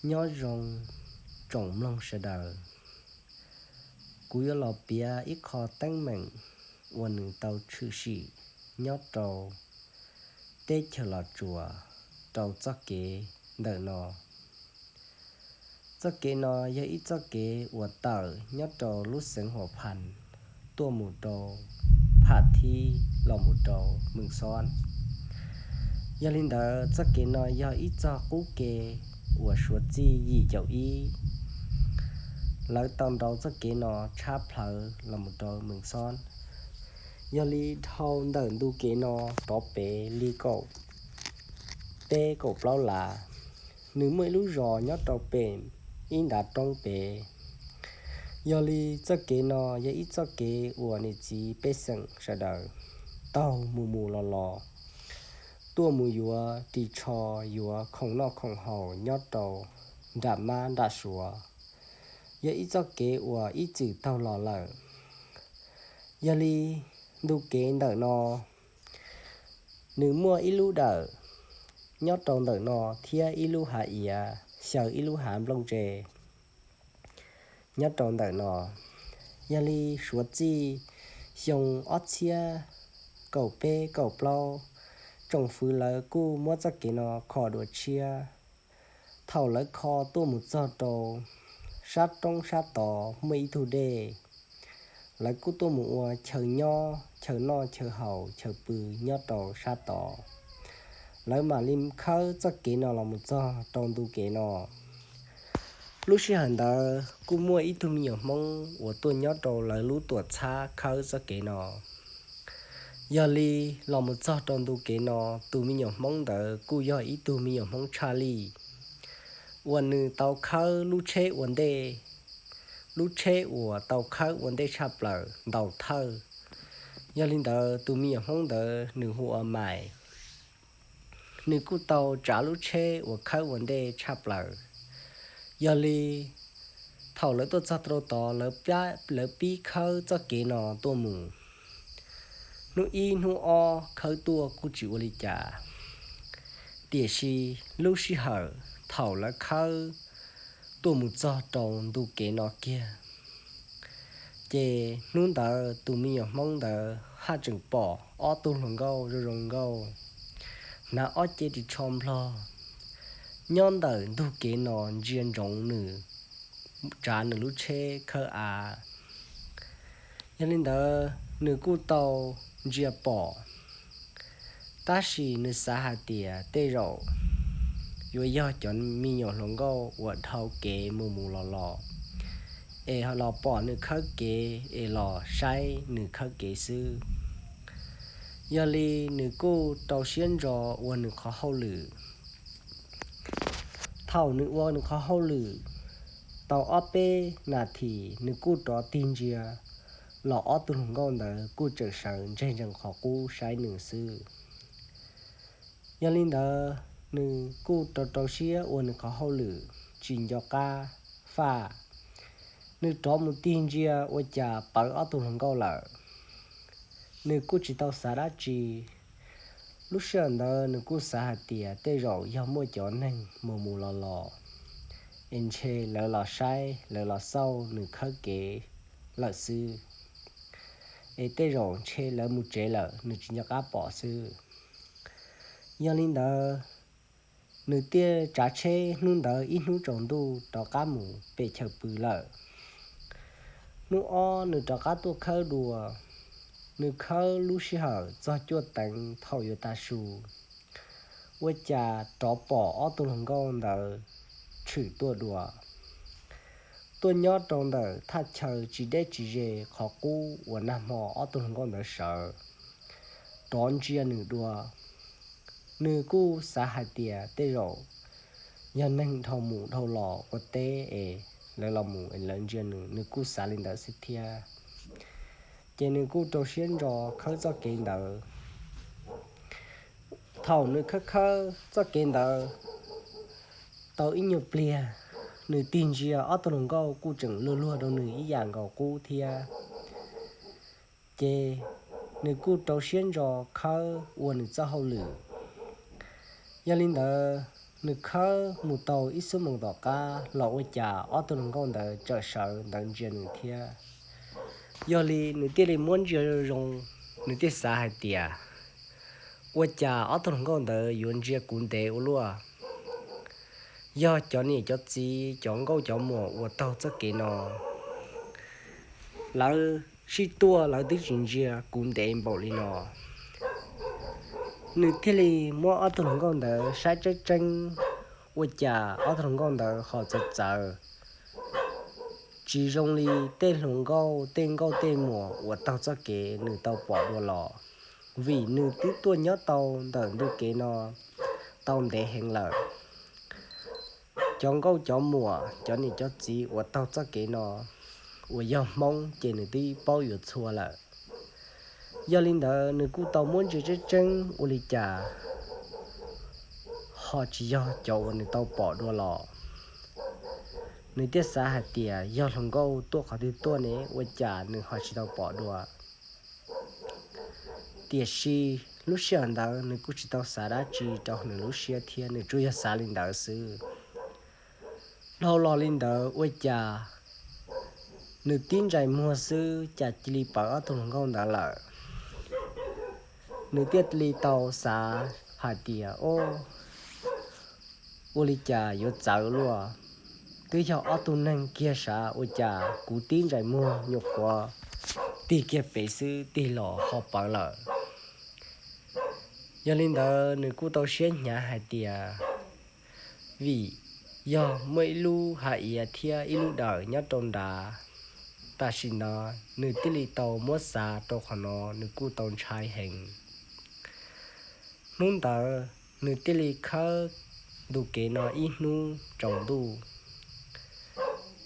Nyob zoo tsoom mloog sawv daws, kuv yuav los piav ib qho teeb meem uas nws tau tshwm sim nyob rau teb chaws Los Tsuas rau txoj kev ntawm no. Txoj kev no yog ib txoj kev uas tawm nyob rau lub xeev Huas Phas tuaj mus rau Pham Thib los mus rau Mees Xoob. Yog li ntawd, txoj kev no yog ib txoj qub ke uas suav txij yim caum ib lawv tau nrau txoj kev no tshab plhawv los mus rau Mees Xoob. Yog li dhau ntawm ntu kev no rov pem li kaum peb kaum plaub lav, nws muaj ib lub zos nyob rau pem ib ntav roob pem. Yog li txoj kev no yog ib txoj kev uas niam txiv pej xeem sawv daws taug mus mus los los, tuaj mus yuav ris tsho, yuav khoom noj khoom haus nyob rau nram mab nram suav. Yog ib txoj kev uas ib txwm taug los lawm. Yog li ntu kev ntawm no, nws muaj ib lub dawm nyob rau ntawm no thiab ib lub hav iav xyaw ib lub hav nplooj tse nyob rau ntawm no. Yog li suav txij xyoo ob txhiab kaum peb kaum plaub, tsoom fwv lawv kuj muab txoj kev no kho dua tshiab. Thaum lawv kho tuaj mus txog rau sab roob sab tod muaj ib tug dej, lawv kuj tuaj mus ua chaw nyob, chaw noj chaw haus chaw pw nyob rau sab tod. Lawv mam li khawb txoj kev no los mus txog rau ntu kev no. Lub sij hawm ntawd kuj muaj ib tug me nyuam Hmoob uas tuaj nyob rau lawv lub tuam txhab khawb txoj kev no. Yog li los mus txog rau ntu kev no, tus me nyuam Hmoob ntawd kuj yog ib tug me nyuam Hmoob tshaj lij, uas nws tau khawb lub tsheb ua ntej, lub tsheb uas tau khawb ua ntej tshaj plaws ntau thawj. Yog li ntawd, tus me nyuam Hmoob ntawd nws hu ua Maiv. Nws kuj tau tsav lub tsheb uas khawb ua ntej tshaj plaws. Yog li thaum lawv tuaj txog rau tod, lawv pib khawb txoj kev no tuaj mus. Hnub ib hnub ob khawb tuaj kuj tsis ua li cas, tiam sis lub sij hawm thaum lawv khawb tuaj mus txog rau ntu kev no kiag, ces hnub ntawd tus me nyuam Hmoob ntawd haj tseem pom ob tug hluas nkauj zoo zoo nkauj hnav ob cev ris tsho nplog nyob ntawm ntug kev no ntsia ntsoov nws tsav nws lub tsheb khawb av. Yog li ntawd, nws kuj tau ntsia pom, tab sis nws xav hais tias tej zaum yuav yog cov me nyuam hluas nkauj uas dhau kev mus mus los los es los pom nws khawb kev es los saib nws khawb kev xwb. Yog li nws kuj rau siab ntso ua nws qhov hauj lwm. Thaum nws ua nws qhov hauj lwm tau ob peb nas this, nws kuj rov tig ntsia los ob tug hluas nkauj ntawd kuj tseem sawv ntseg ntsees qhov qub saib nws xwb. Yog li ntawd, nws kuj rau rau siab ua nws qhov hauj lwm tsis nco qab faj. Nws rov mus tig ntsia ua cas pawv ob tug hluas nkauj lawm. Nws kuj tsis tau xav dab tsi. Lub sij hawm ntawd nws kuj xav hais tias tej zaum yog muaj cov neeg mus mus los los es ntshe lawv los saib, lawv los xauj nws khawb kev lawm xwb, es tej zaum ntshe lawv mus tsev lawm nws tsis nco qab pom xwb. Yog li ntawd, nws thiaj tsav tsheb hnub ntawd ib hnub tsaus ntuj rov qab mus pem chaw pw lawm. Hnub ob nws rov qab tuaj khawb dua. Nws khawb lub sij hawm txog cuaj teev thaum yuav tav su, ua cas rov pom ob tug hluas nkauj ntawd tshwm tuaj dua, tuaj nyob rau ntawm thaj chaw tsis deb tsis ze qhov qub uas nag hmo ob tug hluas nkauj ntawd sawv, rov ntsia nws dua. Nws kuj xav hais tias tej zaum yog neeg dhau mus dhau los ua teb es lawv los mus es lawv ntsia nws, nws kuj xav li ntawd xwb thiab. Ces nws kuj rau siab ntso khawb txoj kev ntawd. Thaum nws khawb khawb txoj kev ntawd tau ib nyuag pliag, nws tig ntsia ob tug hluas nkauj kuj tseem luag luag rau nws ib yam nkaus qub thiab. Ces nws kuj rau siab ntso khawb ua nws txoj hauj lwm. Yog li ntawd, Nws khawb mus tau ib xuab moos tom qab los ua cas ob tug hluas nkauj ntawd txawm sawv ntawd ntsia nws thiab. Yog li nws thiaj li muab ntsia zoo, nws thiaj xav hais tias, ua cas ob tug hluas nkauj ntawd yuav ntsia kuv ntev ua luaj? Yog cov niam cov txiv, cov nkauj cov muam uas taug txoj kev no, lawv sib tuaj lawv twb tsis ntsia kuv ntev npaum li no. Nws thiaj li muab ob tug hluas nkauj ntawd saib tseeb tseeb, ua cas ob tug hluas nkauj ntawd ho txawv txawv, tsis zoo li tej hluas nkauj tej nkauj tej muam uas taug txoj kev nws tau pom dua los, vim nws twb tuaj nyob tau ntawm ntu kev no tau ntev heev lawm. Cov nkauj cov muam, cov niam cov txiv uas taug txoj kev no uas yog Hmoob ces nws twb paub yuav txhua lawm. Yog li ntawd nws kuj tau muab ntsia tseeb tseeb ua li cas ho tsis yog cov uas nws tau pom dua los. Nws thiaj xav hais tias yog hluas nkauj tuaj qhov twg tuaj ne, ua cas nws ho tsis tau pom dua. Tiam sis lub sij hawm ntawd nws kuj tsis tau xav dab tsi rau nws lub siab thiab, nws tsuas yog xav li ntawd xwb. Dhau los li ntawd ua cas nws tib ntsais muag xwb cas cia li pom ob tug hluas nkauj ntawd lawm. Nws thiaj li tau xav hais tias, o, ua li cas yuav txawv luaj, twb yog ob tug neeg kiag sav, ua cas kuv tib ntsais muag nyuam qhuav tig kiag pem xwb tig los ho pom lawm. Yog li ntawd nws kuj tau siab hnyav hais tias, vim yog muaj ib lub hav iav thiab ib lub dawm nyob rau nrad. Tam sim no nws thiaj li tau muab xav rau qhov no, nws kuj tau ntshai heev. Hnub ntawd nws thiaj li khawb ntu kev no ib hnub tsaus ntuj,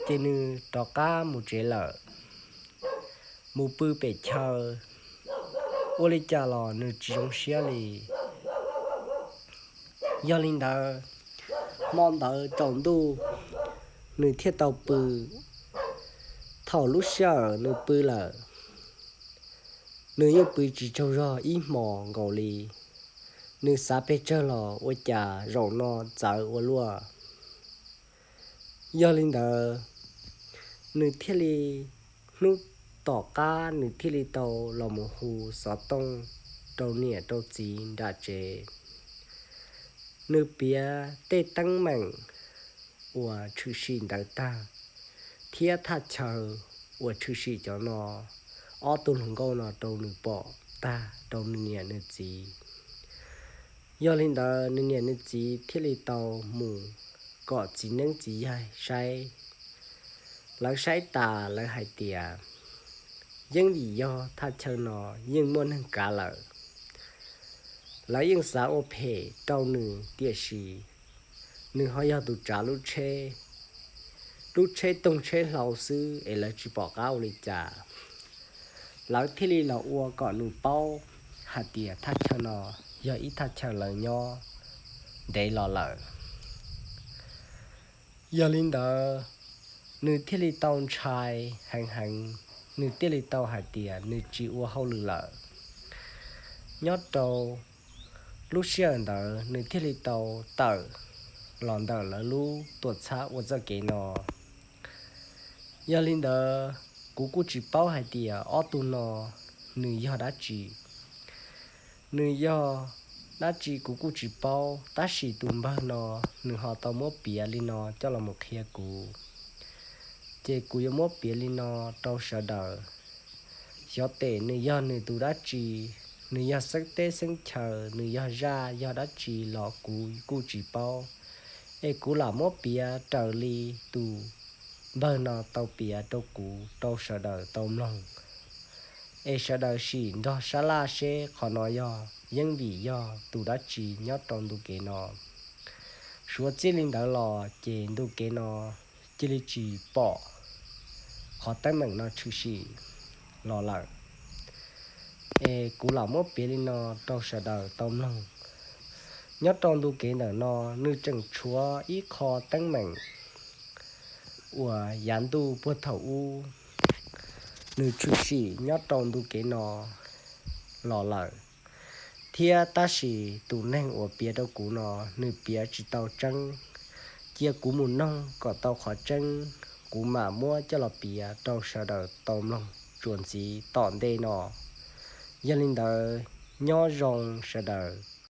ces nws rov qab mus tsev lawm, mus pw pem chaw, ua li cas los nws tsis zoo siab li. Yog li ntawd, hmo ntawd tsaus ntuj nws thiaj tau pw. Thaum lub sij hawm nws pw lawm, nws yeej pw tsis tsaug zog ib hmos nkaus li. Nws xav pes tsawg los ua cas zaum no txawv ua luaj. Yog li ntawd, nws thiaj li, hnub tom qab nws thiaj li tau los mus hu xov tooj rau niam rau txiv nram tsev. Nws piav tej teeb meem uas tshwm sim ntawd tag, thiab thaj chaw uas tshwm sim cov no, ob tug hluas nkauj no rau nws pom tag rau nws niam nws txiv. Yog li ntawd nws niam nws txiv thiaj li tau mus kom txiv neeb txiv yaig saib. Lawv saib tas lawv hais tias, yeej vim yog thaj chaw no yeej muaj neeg kav lawm. Lawv yeej xav ua phem rau nws tiam sis nws ho yog tus tsav lub tsheb, lub tsheb toog tsheb hlau xwb es lawv tsis pom qab ua li cas. Lawv thiaj li los ua kom nws paub hais tias thaj chaw no yog ib thaj chaw lawv nyob ntev los lawm. Yog li ntawd, nws thiaj li tau ntshai heev heev, nws thiaj li tau hais tias nws tsis ua hauj lwm lawm. Nyob rau lub sij hawm ntawd nws thiaj li tau tawm los ntawm lawv lub tuam txhab ua txoj kev no. Yog li ntawd, kuv kuj tsis paub hais tias ob tug no nws yog dab tsi. Nws yog dab tsi kuv kuj tsis paub, tab sis tus npawg no nws ho tau muab piav li no coj los mus qhia kuv. Ces kuv yuav muab piav li no rau sawv daws. Xyov tes nws yog nws tus dab tsi, nws yog xeeb teb xeeb chaw, nws yog zaj yog dab tsi los kuv kuj tsis paub. Es kuv lam muab piav raws li tus npawg no tau piav rau kuv rau sawv daws tau mloog. Es sawv daws sim nrog sab laj seb qhov no yog yeeb vim yog tus dab tsi nyob rau ntu kev no. Suav txij li ntawd los ces ntu kev no cia li tsis pom qhov teeb meem no tshwm sim los lawm. Es kuv lam muab piav li no rau sawv daws tau mloog. Nyob rau ntu kev ntawm no, nws tseem tshuav ib qho teeb meem uas yav ntuj puag thaum ub nws tshwm sim nyob rau ntu kev no los lawm, Thiab tab sis tus neeg uas piav rau kuv no, nws piav tsis tau tseeb. Cia kuv mus noog kom tau qhov tseeb, kuv mam muab coj los piav rau sawv daws tau mloog txuas ntxiv tom ntej no. Yog li ntawd, nyob zoo sawv daws.